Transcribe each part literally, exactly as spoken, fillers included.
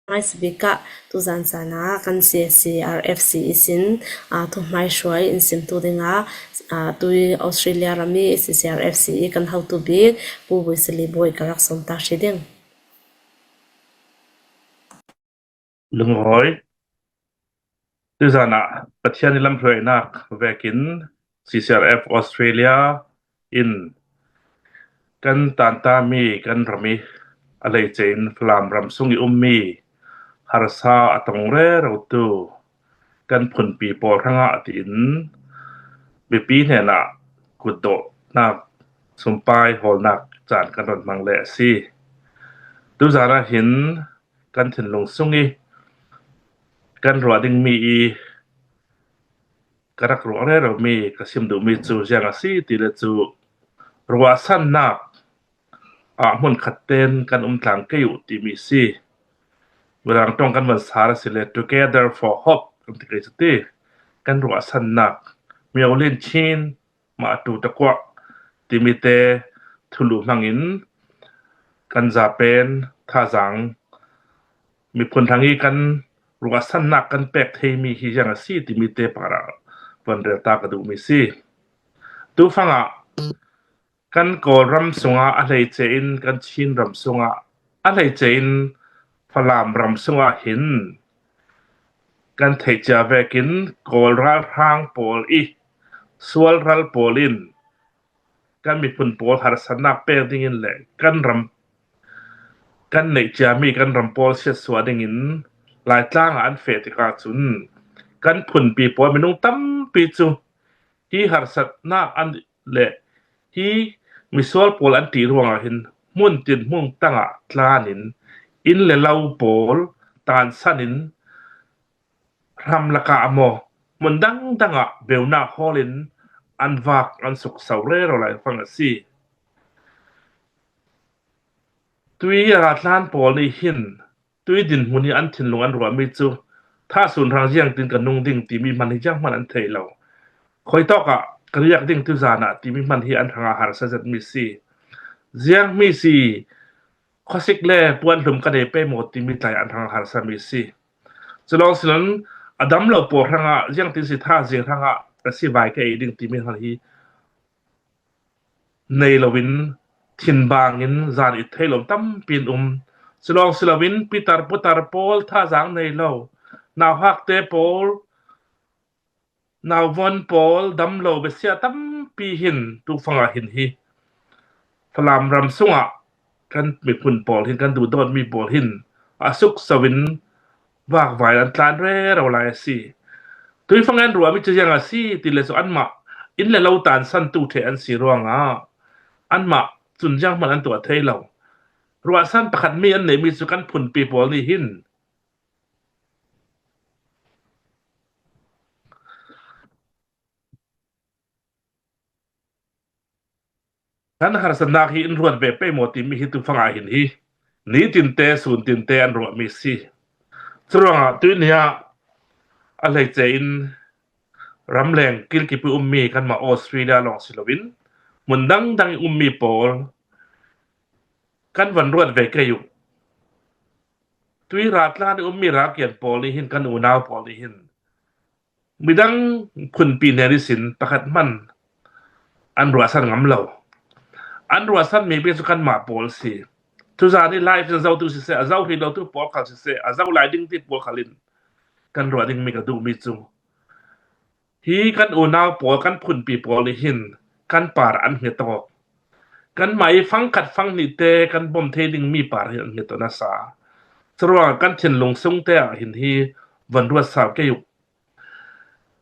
Ngaisbika tuzan sana kan C C R F C i sin, a, thuhmai hruai in simtu dinga, a, tui Australia rami C C R F C i kan hotu bik Pu Buisali Boi ka rak sawm ta hri ding. Lungawi. Tuzana Pathian i lamhruainak vekin C C R F Australia in kan tanta mi kan rami a leice in Falam ram sung i ummi harsa a tong rero tu kan phunpi pawl hrangah tiin mipi hnenah kutdawhnak sumpai hawlnak caan kan ron hmang leh a si. Tuzana hin kan thinlung sung i kan ruah ding mi i ka rak ruah rero mi ka sim duh mi cu ziang a si ti le cu ruahsannak ah hmun khat ten kan um tlang kei uh timi si. Mirang ṭong kan van sar a si le Together for Hope kan ti kei cu ti kan ruahsannak Miaulin Chin mah tu takuah timi te thulu hmangin kan zapen thazang miphun hrang i kan ruahsannak kan pek theimi hi ziang a si timi te parah van rel ta ka duhmi si. Tufangah kan Kawlram sungah a hleice in kan Chin ram sungah a hleice in Falam ram sungah hin kan theih cia vekin Kawl ralhrang pawl i sual ral pawl in kan miphun pawl harsatnak pek dingin le kan ram kan neih ciami kan ram pawl siatsuah dingin Laitlang ah an feh tikah cun kan phunpi pawl minung tampi cu hi harsatnak an le hi misual pawl an ṭih ruangah hin hmun tin hmun tangah tlanin inn le lo pawl tansan in hram lakah maw hmun dangdang ah beunak hawlin an vak an sukso rero lai fang a si. Tui a ratlan pawl nih hin tui dinhmun i an thinlung an ruahmi cu thasun hrang ziangtin ka nung ding timi hman hi zianghman an thei lo. Khuitawk ah ka riak ding tuzan ah timi hman hi an hrangah harsa zetmi si. Ziangmi si khuasik le puanhlum ka nei pei maw timi tlai an hrangah harsami si. Culawng silon a dam lo pawl hrangah ziangtin si tha zing hrangah ka si vai ka ei ding timi hman hi nei loin thinbangin zan i thei lo tampi in um. Culawng si loin pitar putar pawl thazang nei lo nauhakte pawl nauvon pawl dam lo besia tampi hin tufangah hin hi Falam ram sungah kan miphun pawl hin kan duhdawtmi pawl hin a sukso in vakvai an tlan rero lai a si. Tuifang an ruahmi cu ziang a si ti le cu anmah inn le lo tansan tu ṭheh an si ruangah anmah cun zianghman an tuah thei lo. Ruahsan pakhat mi an neihmi cu kan phunpi pawl nih hin kan harsatnak hi in ruat ve pei maw timi hi tufangah hin hi nitinte suntinte an ruahmi si. Curuangah tuihni ah a hleice in ramleng kilkipi ummi kanmah Australia lawng si loin hmun dangdang i ummi pawl kan van ruat ve kei uh. Tui ratlan i ummi rakian pawl nih hin kan unau pawl nih hin midang phunpi hnen ihsin pakhat hman an ruahsan ngam lo. An ruahsan mi bik cu kanmah pawl si. Tuzan i live in zotu siseh, a zo hi lotu pawl khal siseh, a zo lai ding ti pawl khal in kan ruah dingmi ka duhmi cu hi kan unau pawl kan phunpi pawl nih hin kan par an hnget awk. Kanmah i fangkhat fanghnih te kan bawm thei dingmi par hin an hnget awk nasa. Curuangah kan thinlung sungte ah hin hi von ruat sau kei uh.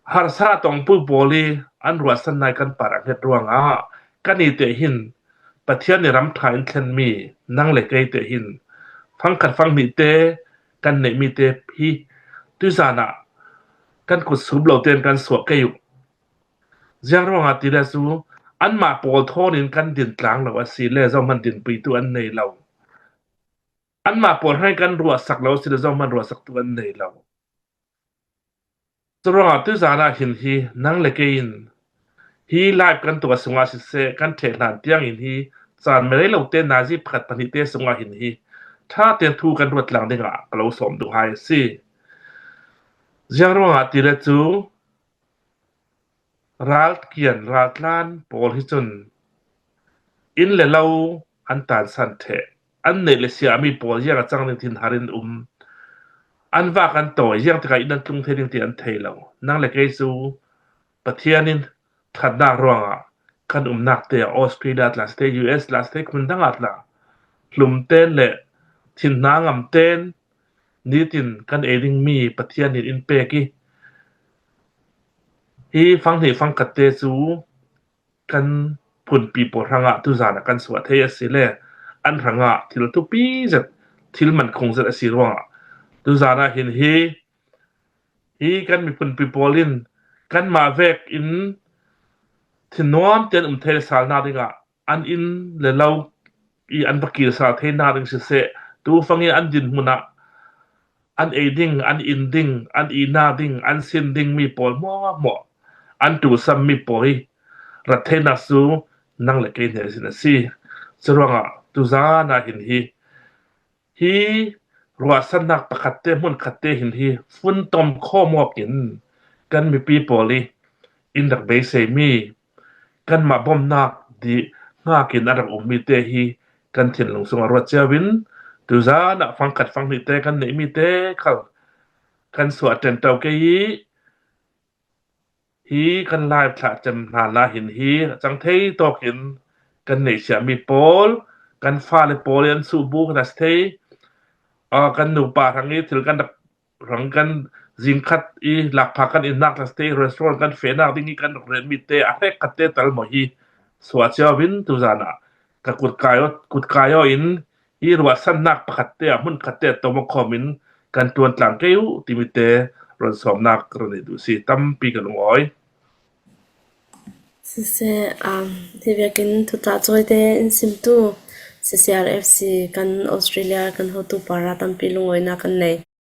Harsa tongpu pawl i an ruahsan nai kan par a hnget ruangah kan i te hin Pathian i ram ṭha in thlenmi nang le kei te hin fangkhat fanghnih te kan neihmi te hi tuizan ah kan kut sup lo tein kan suah kei uh. Ziang ruangah ti le cu anmah pawl thawn in kan din tlang lo a si le zohman dinpui tu an nei lo. Anmah pawl hrang kan ruahsak lo a si le zohman ruahsak tu an nei lo. Curuangah tuizan ah hin hi nang le kei in hi live kan tuah sungah siseh kan ṭheh hlan tiang in hi caan melei lo te nazi pakhat pahnih te sungah hin hi ṭha tein thu kan ruat tlang dingah ka lo sawm duh hai a si. Ziang ruangah tile cu ralkian raltlan pawl hi cun inn le lo an tansan ṭheh, an neih le siahmi pawl ziang a cang ding thinhar in um, an vak an tawi, ziang tikah inn an tlung thei ding ti an thei lo. Nang le kei cu Pathian in ṭhatnak ruangah kan umnak te ah Australia tla si te, U S tla si te, hmun dang ah tla hlum tein le thinhna ngam tein nitin kan ei dingmi Pathian in in pek i, hi fanghnih fangkhat te cu kan phunpi pawl hrangah tuzan ah kan suah thei a si le an hrangah thil thupi zet, thil mankhung zet a si ruangah tuzan ah hin hi, hi kan miphunpi pawl in kanmah vek in thinnuam tein um thei le salnak dingah an inn le lo i an va kir sal theinak ding siseh, tu fangin an dinhmun ah an ei ding, an in ding, an ihnak ding, an sin dingmi pawl hmuahhmuah an ṭulsammi pawl hi rat theinak cu nang le kei hnen sin a si. Curuangah tuzan ah hin hi, hi ruahsannak pakhat te, hmun khat te hin hi fun tom khawm awk in kan mipi pawl i in rak beiseimi, kanmah bawmhnak dih hngak in a rak ummi te hi kan thinlung sungah ruat cio in tuzan ah fangkhat fanghnih te kan neihmi te khal kan suah ṭenṭo kei i, hi kan live thlah cem hna la hin hi a cang thei tawk in kan neihsiahmi pawl, kan fale pawl i an suh bu kan a si thei. Aa, kan nupa hrang i thil kan rak hrang kan zingkhat i lakphak kan innak tla si te, restaurant kan fehnak ding i kan rak relmi te a hrek khat te tal maw hi suah cio in tuzan ah ka kutkai aw, kutkai aw in hi ruahsannak pakhat te ah hmun khat te ah tom aw khawm in kan ṭuan tlang kei uh timi te run sawmnak ka run nei duh si. Tampi ka lungawi. Siseh, um, hi vekin thutak cawite in simtu C C R F C kan Australia kan hotu para tampi lungawinak kan nei.